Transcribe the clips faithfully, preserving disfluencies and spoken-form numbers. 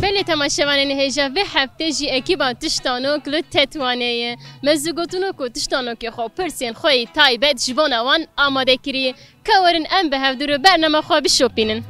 Belê temaşevanên hêja, vê hefte jî ekîba Tiştanok li Tetwanê ye. Me zû gotin ku Tiştanokê xwe pirsên xwe yê taybet ji bona wan amade kiriye. Ka werin em bi hevdû re bernama xwe bişopînin.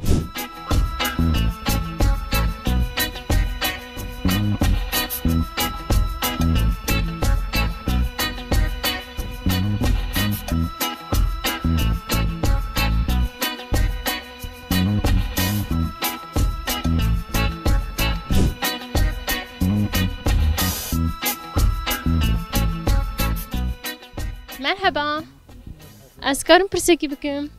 Merheba. Ez karim pirsekî bikim?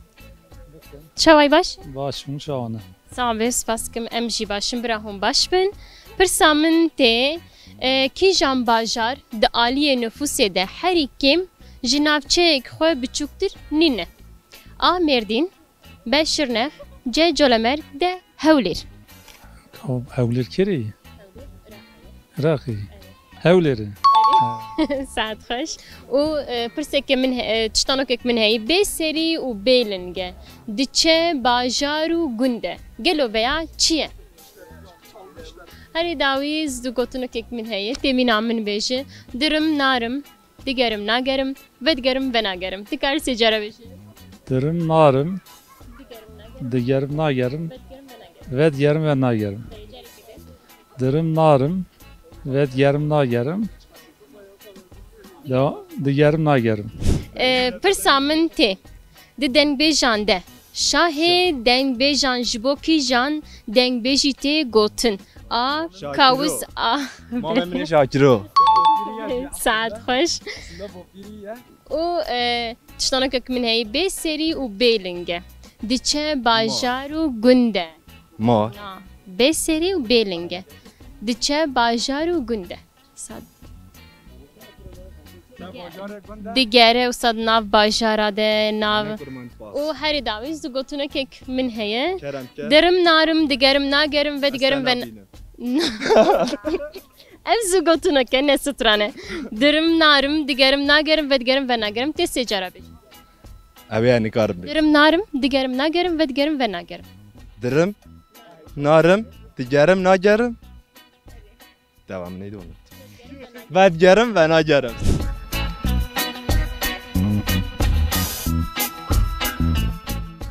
Çaway baş? Baş, hûn çawa ne? Sax be, spas dikim, em jî baş in, bira hûn baş bin. Pirsa min tê, e, kîjan bajar di aliyê nifûsê de herî kêm ji navçeyek xwe biçûktir nîne? A Mêrdîn, B Şirnex, C Colemêrg, D Hewlêr. Hew-, Hewlêr kê re ye? Iraqê. Hewlêr e. Saet xweş. Û, e, pirseke min he-, e, tiştanokek min heye. Bê serî û bê ling e. Diçe bajar û gund e. Gelo veya çi ye? Herî dawî zû gotinokek min heye. Tê mîna min bêje. Dirim, narim. Digerim, nagerim, vedigerim, venagerim. Ti karî sê cara bêjî? Dirim, narim, digerim, nagerim, vedigerim, venagerim. Vedigerim, venagerim. Dirim, narim, vedigerim, nagerim. Ya, digerim, nagerim. Ee, pirsa min tê. Di dengbêjan de şahê dengbêjan ji bo kîjan dengbêjî tê gotin? A. Şakiro. Kawis, A. Mame min ê Şakiro. Saet xweş. Û, e, tiştanokek min heye, bê serî û bê ling e. Diçe bajar û gund e. Mar. Na. Bê serî û bê ling e. Diçe bajar û gund e. Sad. Digere û sad nav bajara de, nav. Û herî dawî zû gotinekek min heye. Kerem ke. Dirim narim, digerim nagerim, vedigerim ve... Ev zû gotineke ne strane. Dirim narim, digerim nagerim, vedigerim venagerim. Tê sê cara bêjî. Ew ê nikarim bê. Dirim narim, digerim nagerim, vedigerim venagerim. Dirim narim, digerim nagerim. Devam neydi onun? Vedigerim venagerim.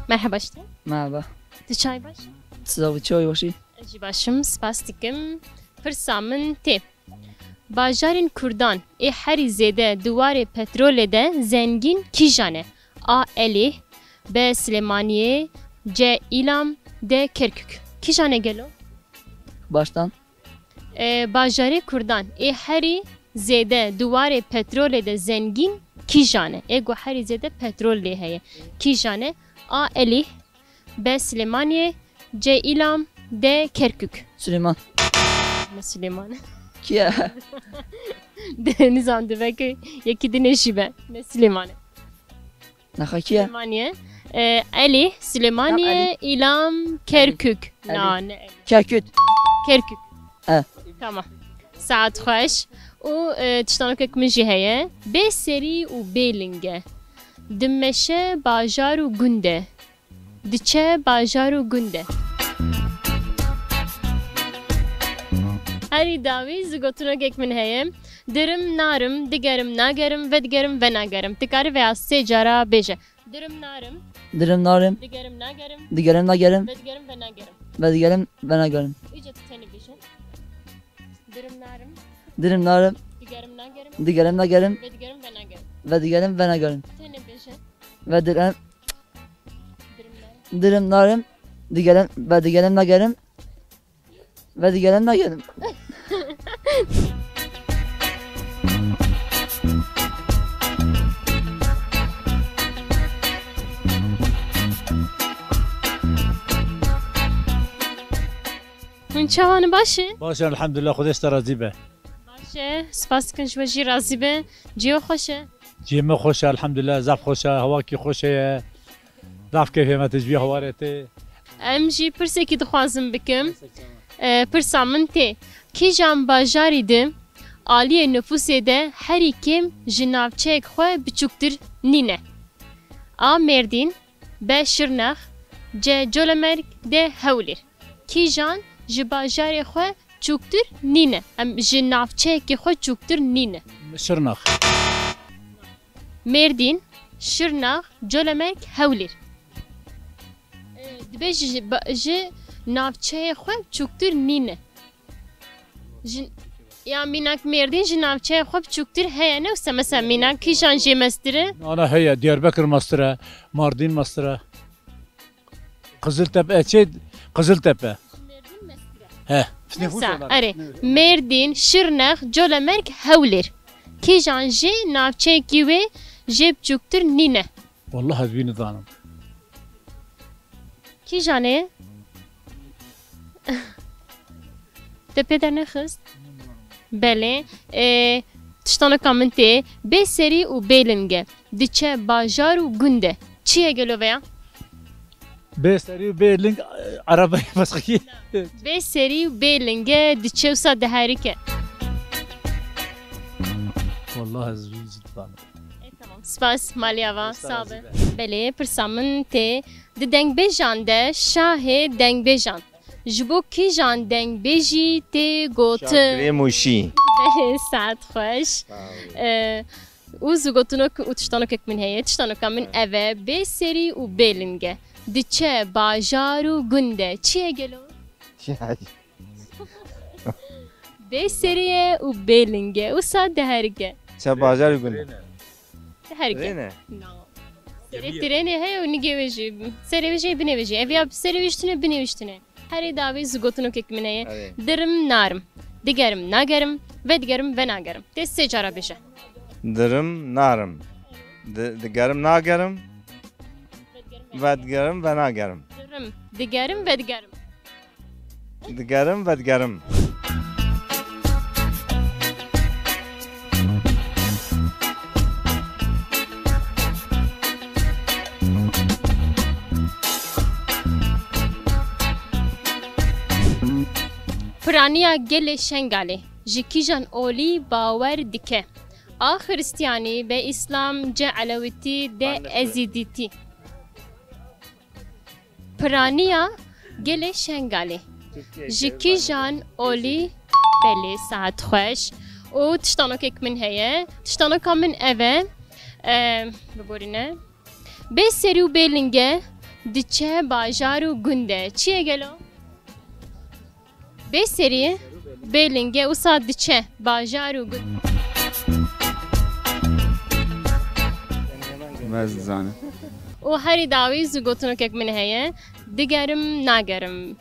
Merheba işte. Merhaba. Tu çay baş? Siz abi çay başı? Ez jî baş im, spas dikim. Pirsa min tê. Bajarên Kurdan ê herî zêde di warê petrolê de zengîn kîjan e? A. Elîh, B. Silêmaniyê, C. Îlam, D. Kerkûk. Kîjan e gelo? Baştan. E, bajarê Kurdan ê herî zêde di warê petrolê de zengîn kîjan e? Ê ku herî zêde petrol lê heye. Kîjan e? A. Elîh, B. Silêmaniyê, C. Îlam, D. Kerkûk. Silêman. Ne Silêman. Kî ye? Nizam dibe ku yekî din ê jî be. Ne Silêman e. Naxa kî ye? Silêmaniyê. E, Elîh, Silêmaniyê, Tamam, Elîh. Îlam, Kerkûk. Elîh. Na, ne Elîh. Kerkûk. Kerkûk. E. Tamam. Saet xweş. Û, e, tiştanokek min jî heye. Bê serî û bê ling e. Dimeşe bajar û gund e. Diçe bajar û gund e. Herî dawî zû gotinokek min heye. Dirim narim, digerim nagerim, vedigerim venagerim. Ti karî veya sê cara bêje. Dirim narim. Dirim narim. Digerim nagerim. Digerim nagerim. Vedigerim venagerim. Vedigerim venagerim. Îca tu tenê bêje. Dirim narim. Dirim narim. Digerim nagerim. Digerim nagerim. Vedigerim venagerim. Vedigerim venagerim. Tenê bêje. Vedigerim. Dirim narim. Dirim narim. Digerim, vedigerim nagerim. Vedigerim nagerim. Hûn çawa ne, baş e? Baş e, elhamdulillah, Xwedê ji te razî be. Baş e, spas dikin, ji we jî razî be. Cihê we xweş e? Cihê me xweş e, elhamdulillah, zaf xweş e, hewakî xweş e. Zaf keyfê me tê ji vî hewarê tê. Em jî pirsekî dixwazim bikim. E, pirsa min tê. Kîjan bajarî di aliyê nifûsê de herî kêm ji navçeyek xwe biçûktir nîne? A. Mêrdîn, B. Şirnex, C. Colemêrg, D. Hewlêr. Kîjan ji bajarê xwe çûktir nîne. Em ji navçeyekî xwe çûktir nîne. Şirnex. Mêrdîn, Şirnex, Colemêrg, Hewlêr. E, dibe ji, ji ba-, ji navçeyê xwe çûktir nîne. Ji, ya mînak Mêrdîn ji navçeyê xwe biçûktir heye ne wisa, mesela mînak kîjan jê mestir e? Ana heye, Diyarbekir mestir e, Mardîn mestir e. Qiziltepe, e, çê, Qiziltepe. He. Nefsa, erê. Mêrdîn, Şirnex, Colemêrg, Hewlêr. Kîjan jê navçeyekî wê jê biçûktir nîne? Wallah ez wî nizanim. Kîjan e? Te pê dernexist? Belê. Ê, tiştanoka min tê bê serî û bê ling e. Diçe bajar û gund e. Çi ye gelo veya? Bê serî û bê ling, e, erebeyê mesxikî. Bê serî û bê ling e, diçe wisa diherike. Wallah ez wî jî dizanim. E, tamam. Spas, malî ava, sağ be. Belê, pirsa min tê. Di dengbêjan de şahê dengbêjan ji bo kîjan dengbêjî tê gotin? Şakirê Mûşî. Belê, saet xweş. Sağ ol. E, û zigotinok û tiştanokek min heye. Tiştanoka min ev e, bê serî û bê ling e. Diçe bajar û gund e. Çi ye gelo? Bê serî ye û bê ling e. Wisa diherike. Çe bajar û gund e. Diherike. Trêne? No. Serê trênê heye û nigê wê jî. Serê wê jî, binê wê jî. Ev ya serê wê jî tune, binê wê jî tune. Herî dawî zigotinokek min heye. Erê. Dirim narim. Digerim nagerim. Vedigerim venagerim. Tê sê cara bêje. Dirim narim. Di-, digerim nagerim. Vedigerim venagerim. Dirim, digerim, vedigerim. Digerim, vedigerim. Piraniya gelê Şengalê ji kîjan olî bawer dike? A xiristiyanî, B îslam, C elewîtî, D ezîdîtî. Piraniya gelê Şengalê ji kîjan olî? Belê, saet xweş. Û tiştanokek min heye. Tiştanoka min ev e. E, biborîne. Bê serî û bê ling e, diçe bajar û gund e. Çi ye gelo? Bê serî, bê ling e, wisa diçe bajar û gund. Ez dizanim. Û herî dawî zigotinokek min heye. Digerim, nagerim.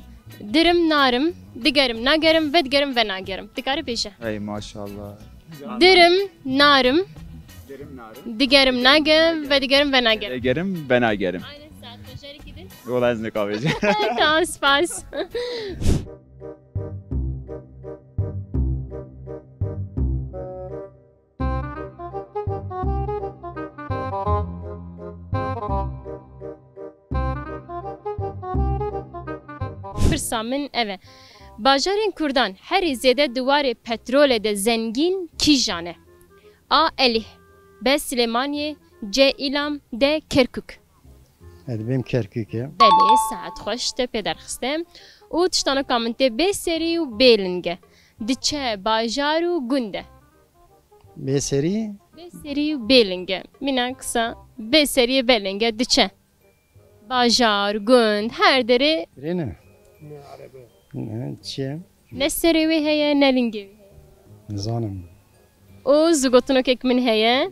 Dirim, narim. Digerim, nagerim. Vedigerim, venagerim. Dikare bêje. Hey maşallah. Dirim, narim. Dirim, narim. Digerim, nagerim. Vedigerim, venagerim. Digerim, venagerim. Aynen, saet beşer iki din. Wala ez nikavêjim. Tamam, spas. Pirsa min ev e. Bajarên Kurdan herî zêde di warê petrolê de zengîn kîjan e? A Elih, B Silêmaniyê, C Îlam, D Kerkûk. Ez dibêm Kerkûkê. Belê, saet xweş te pê derxiste. Û tiştanoka min tê bê serî û bê ling e. Diçe bajar û gund e. Bê serî? Bê serî û bê ling e. Mîna kisa bê seriyê bê ling e diçe. Bajar, gund, her derê. Rê ne? Ne, çi ye? Ne serê wê heye, ne lingê wê heye. Nizanim. Û zigotinokek min heye.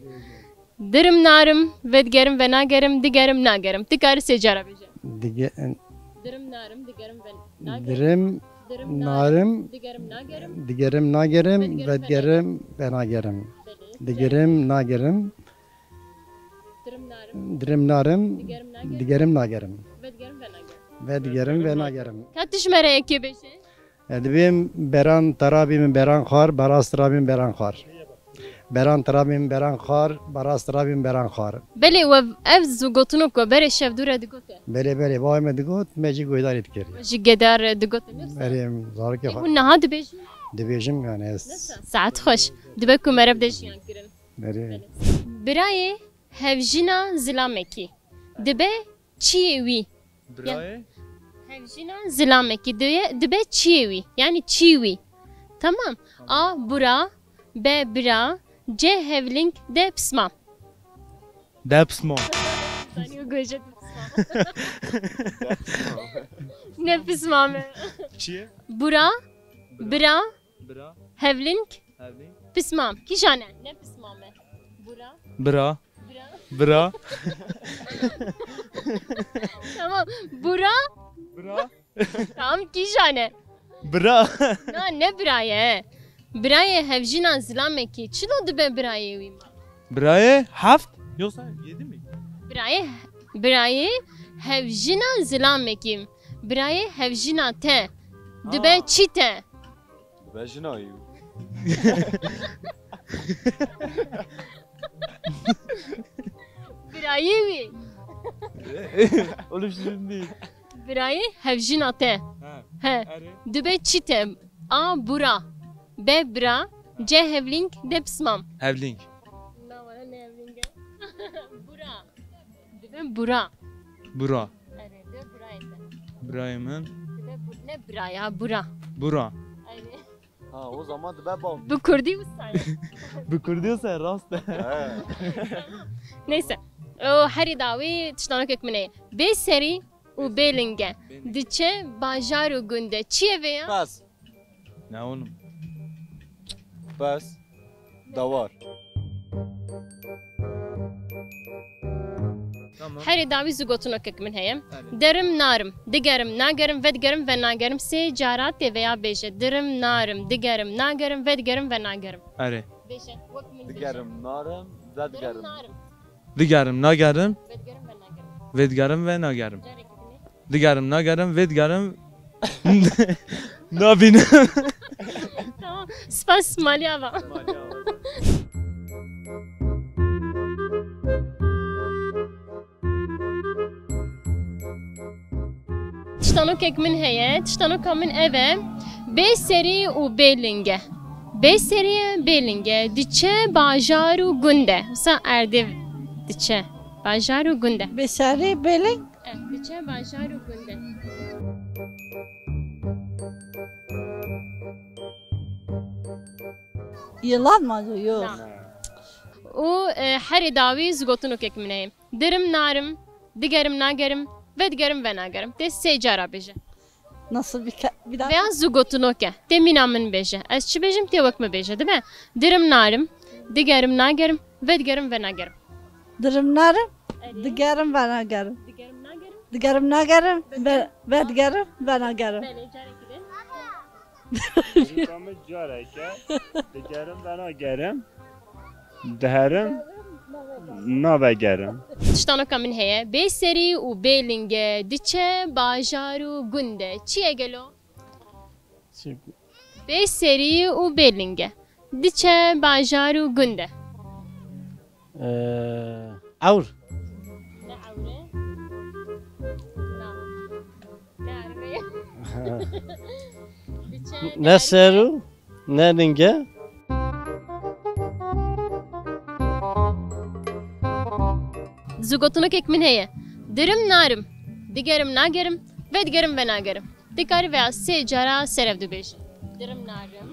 Dirim narim, vedigerim venagerim, digerim nagerim. Dikare sê cara bêje. Dige- Dirim narim, digerim venagerim. Dirim Dirim narim, narim, digerim nagerim. Digerim nagerim, vedigerim venagerim. Belê. Digerim nagerim. Dirim narim. Dirim narim. Digerim nagerim. Digerim nagerim. Vedigerim venagerim. Vedigerim venagerim. Ka tu ji me re yekê bêje. Ez dibêm beran te rabî min beran xwar, berast rabî min beran xwar. Beran te rabî min beran xwar, berast rabî min beran xwar. Belê, we ev zû gotinok we berê şevdû re digote. Belê, belê, bavê me digot, me jî guhdarî dikir. We jî gedar digote, ne wisa? Erê, zarokê xwe. Hûn niha dibêjin? Dibêjim, yani ez. Saet xweş. Dibe ku mere bide jiyan kirin. Erê. Birayê hevjina zilamekî dibe çiyê wî? Birayê? Ya. Hevjîna zilamekî dibe, dibe çiyê wî. Yani çî wî. Tamam. A. Bura. B. Bira. C. Hevlîng. D. Pismam. D. Pismam. Zanî û goje pismam. Ne pismam e. Çi ye? Bura, bira, hevlîng, pismam. Kîjan e? Ne pismam e. Bura. Bira. Bira. Bira. Tamam. Bura. Bira. Tamam, kîjan e? Bira. Na, ne birayê. Birayê hevjîna zilamekî çilo dibe birayê wî ma? Birayê heft yoksa yedi mi? Birayê, birayê hevjîna zilamekî. Birayê hevjîna te. Dibe çi te? Dibe jina yû. Birayê wî. Oğlum şimdi. Birayê hevjîna te. Ha. He. Erê. Dibe çi te? A. Bura. B. Bira. C. Hevlîng. D. Pismam. Hevlîng. Na, wala ne hevlîng e. Bura. Dibe bura. Bura. Erê, dibe burayê te. Burayê min. Dibe bu-, ne bira ya, bura. Bura. Erê. Ha, o zaman dibe bav. Bi kurdî wisa ye. Bi kurdî wisa ye, rast e. He. Neyse. O herî dawî tiştanokek min heye. Bê serî û bê ling e. Diçe bajar û gund e. Çi ye vê ya? Pas. Ne oğlum? Pas. Dawar. Tamam. Herî dawî zû gotinokek min heye. Erê. Derim, narim, digerim, nagerim, vedigerim, venagerim. Sê cara tê vêya bêje. Dirim, narim, digerim, nagerim, vedigerim, venagerim. Erê. Bêje, wek min bêje. Digerim, narim, vedigerim. Dirim, narim. Digerim, nagerim. Vedigerim, venagerim. Vedigerim, venagerim. Carekî dinê. Digerim, nagerim, vedigerim. Nabînim. Tamam. Spas, malî ava. Tiştanokek min heye, tiştanoka min ev e. Bê serî û bê ling e. Bê serî ye, bê ling e. Diçe bajar û gund e. Wisa erdê diçe. Bajar û gund e. Bê serî, bê ling. Eh, diçe bajar û gund e. Yılan mı acaba? Yok. Na. Û, e, herî dawî zû gotinokek min heye. Dirim, narim, digerim, nagerim, vedigerim, venagerim. Tê sê cara bêje. Nasıl bir ke-, bir daha? Veya zû gotinok e. Tê mîna min bêje. Ez çi bêjim, tê wek min bêje. Dibe. Dirim, narim, digerim, nagerim, vedigerim, venagerim. Dirim, narim, digerim, venagerim. Digerim, nagerim. Digerim, nagerim, ve, vedigerim, venagerim. Belê, carekî din. Rûka min careke, digerim venagerim, diherim navegerim. Tiştanoka min heye, bê serî û bê ling e, diçe bajar û gund e. Çi ye gelo? Çi? Bê serî û bê ling e, diçe bajar û gund e. Ee, ewr. Ne ewr e? Na. Ne ewr e? Diçe, ne ewr e? Ne serî, ne ling e. Zû gotinokek min heye. Dirim, narim. Digerim, nagerim. Vedigerim, venagerim. Dikarî vêya sê cara serev dibêjî. Dirim, narim.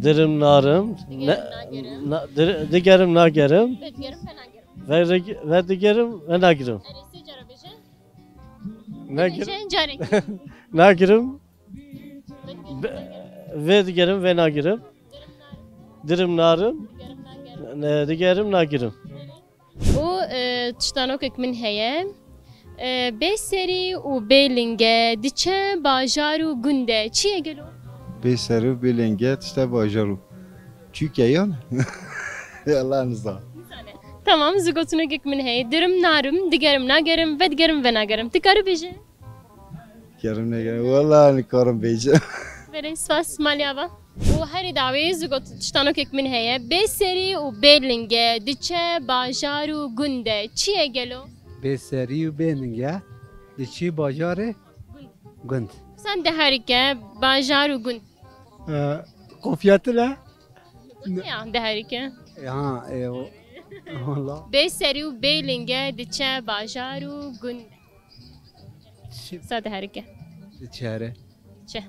Dirim, narim. Digerim, nagerim. Na-, dir-, digerim, nagerim. Vedigerim, venagerim. Ve-, vedigerim, venagerim. Erê, sê cara bêje. Nagerim. Bêje, carekî. Nagerim. Vedigerim, venagerim. Dirim, narim. Dirim, narim. Digerim, nagerim. Ne, digerim, nagerim. Û, e, tiştanokek min heye. E, bê serî û bê ling e, diçe bajar û gund e. Çi ye gelo? Bê serî û bê ling e, diçe bajar û. Çûke yan? Allah nizam. Tamam, zû gotinokek min heye. Dirim, narim, digerim, nagerim, vedigerim, venagerim. Ti karî bêje? Gerim, negerim. Wela nikarim bêjim. Belê, spas, malî ava. Û herî dawî zû got, tiştanokek min heye. Bê serî û bê ling e, diçe bajar û gund e. Çi ye gelo? Bê serî û bê ling e, diçî bajarê gund. Sen diherike bajar û gund. Ee, kofiyetile. Ya, diherike. Ha, e, o. Valla. Bê serî û bê ling e, diçe bajar û gund. Sa diherike. Diçe here. Diçe.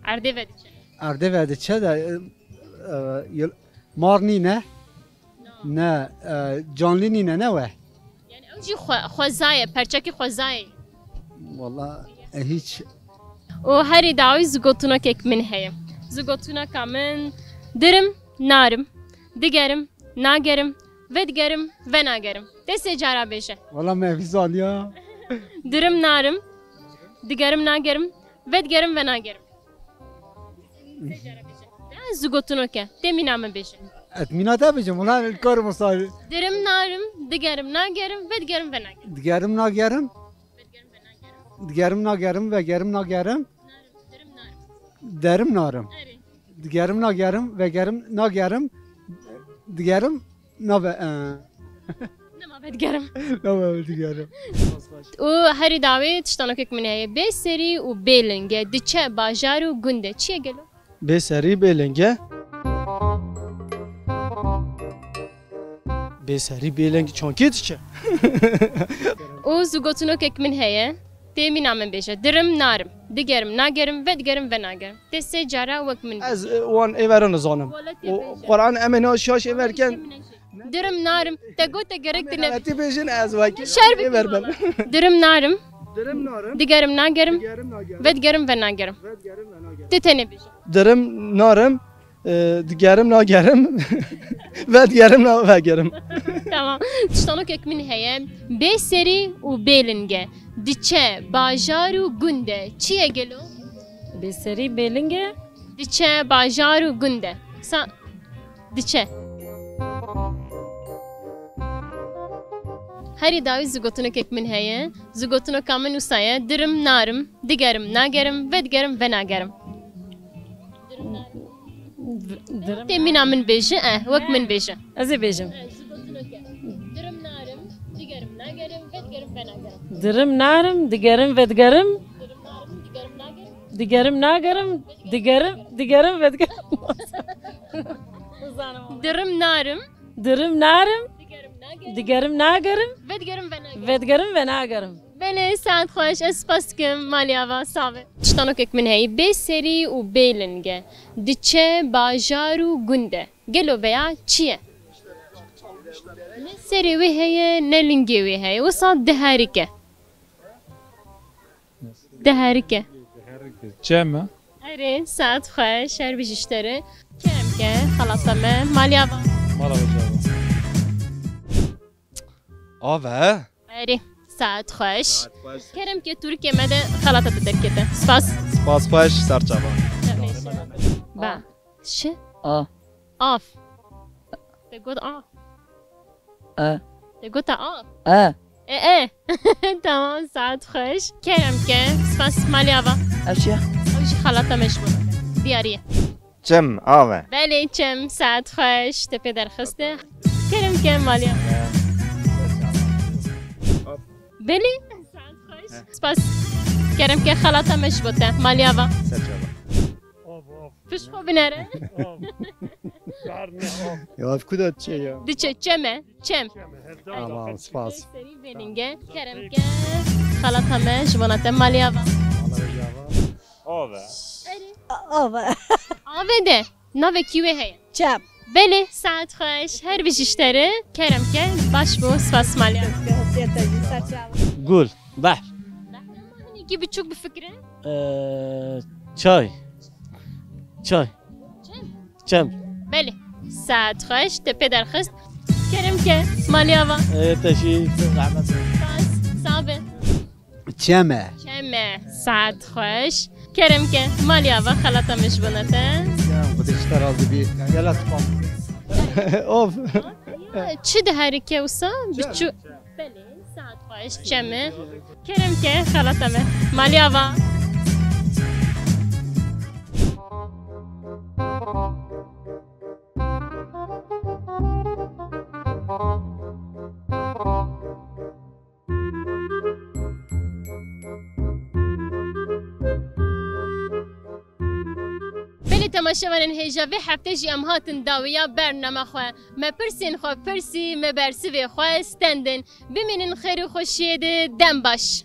Erdê ve diçe. Erdê ve diçe de, e, e, yıl-, mar nîne. Ne, e, canlî nîne, ne we? Yani ew jî xwe-, xwezayê, perçekî xwezayê. Wala, e, hiç. Û herî dawî zigotinokek min heye. Zigotineka min, dirim, narim, digerim, nagerim, vedigerim, venagerim. Tê sê cara bêje. Wala me vî zaniya. Dirim, narim, digerim, nagerim, vedigerim, venagerim. Sê cara bêje. De zigotinok e. Tê mîna min bêje. Ez mîna te bêjim, wala karim o sar. Dirim, narim, digerim, nagerim, vedigerim, venagerim. Digerim, nagerim. Vedigerim, venagerim. Digerim, nagerim, vegerim, nagerim. Narim, dirim, narim. Derim, narim. Erê. Digerim, nagerim, vegerim, nagerim. Digerim, nabe, e. Nema vedigerim. Nabe, digerim. Û herî dawî tiştanokek min heye. Bê serî û bê ling e. Diçe bajar û gund e. Çi ye gelo? Bê serî bê ling e. Bê serî bê ling çankê diçe. Û zigotinokek min heye. Tê mîna min bêje. Dirim, narim. Digerim, nagerim, vedigerim, venagerim. Tê sê cara wek min bêje. Ez, e, wan êvera nizanim. Wala tê bêje. Quran em ê na şaş êver ken. Dirim, narim. Te got te gerek dine. Em ê bêjin ez wekî. Şer bikî êver ben. Dirim, narim. Dirim, narim. Digerim, nagerim. Digerim, nagerim. Vedigerim, venagerim. Vedigerim, venagerim. Tê tenê bêje. Dirim, narim. E, digerim, nagerim. Vedigerim, na-, vegerim. Tamam. Tiştanokek min heye. Bê serî û bê ling e. Diçe bajar û gund e. Çi ye gelo? Bê serî bê ling e. Diçe bajar û gund e. Sa-, diçe. Herî dawî zigotinokek min heye. Zigotinoka min wisa ye. Dirim, narim, digerim, nagerim, vedigerim, venagerim. Dirim. Tê mîna min bêje, eh, wek min bêje. Ez ê bêjim. Eh, zigotinok e. Dirim, narim, digerim, nagerim, vedigerim, venagerim. Dirim, narim, digerim, vedigerim. Dirim, narim, digerim, nagerim. Digerim, nagerim, digerim, digerim, vedigerim. Dirim, narim. Dirim, narim. Digerim, nagerim. Digerim, nagerim. Vedigerim, venagerim. Vedigerim, venagerim. Belê, saet xweş, ez spas dikim, malê ava, save. Tiştanokek min heye, bê serî û bê ling e. Diçe bajar û gund e. Gelo veya çi ye? Ne serê wê heye, ne lingê wê heye. Wisa diherike. Diherike. Çem e? Erê, saet xweş, her bijî ji te re. Kerem ke, xelata me, malê ava. Mala ve cava. Ava. Erê, saet xweş. Saet xweş. Kerem ke, Tirkiye me de xelata te derkete. Spas. Spas xweş, ser çava. Ba. Şi? A. Av. Te got av. E. Te got av. E. E, e. Tamam, saet xweş. Kerem ke, spas, malê ava. Ev çi ye? Ew jî xelata me ji bo. Diyariye. Çem, av e. Belê, çem, saet xweş, te pê derxiste. Kerem ke, malê ava. Belê, saet xweş. Spas. Kerem ke, xelata me ji bo te. Malê ava. Ser çava. Av, av. Pişt xwe binere. Av. Karne av. Ya, ev ku da çi ya? Diçe, çem e, çem. Çem e, her zaman. Tamam, spas. Serî bê ling e, kerem ke. Xelata me, ji bona te, malê ava. Av e. Ave. Ave de, navê kî wê heye? Çem. Belê, saet xweş, her bijî ji te re, kerem ke, baş bo, spas, malê ava. Gul, behr. Hinekî biçûk bifikire. Ee, çay. Çay. Çem. Çem. Belê. Saet xweş, te pê derxist. Kerem ke, malê ava. Ee, te jî zehmet. Spas, sabe. Çem e. Çem e. Saet xweş. Kerem ke, malê ava, xelata me ji bona te. Ya, Xwedê ji te razî bî. Gelek spas. Of. Ya, çi diherike wisa? Çem. Biçû-, Belê, saet xweş, çem e. Kerem ke, xelata me. Malê ava. Belê temaşevanên hêja, vê hefte jî em hatin dawiya bernama xwe. Me pirsên xwe pirsî, me bersivê xwe stendin. Bimînin xêr û xweşiyê de, dem baş.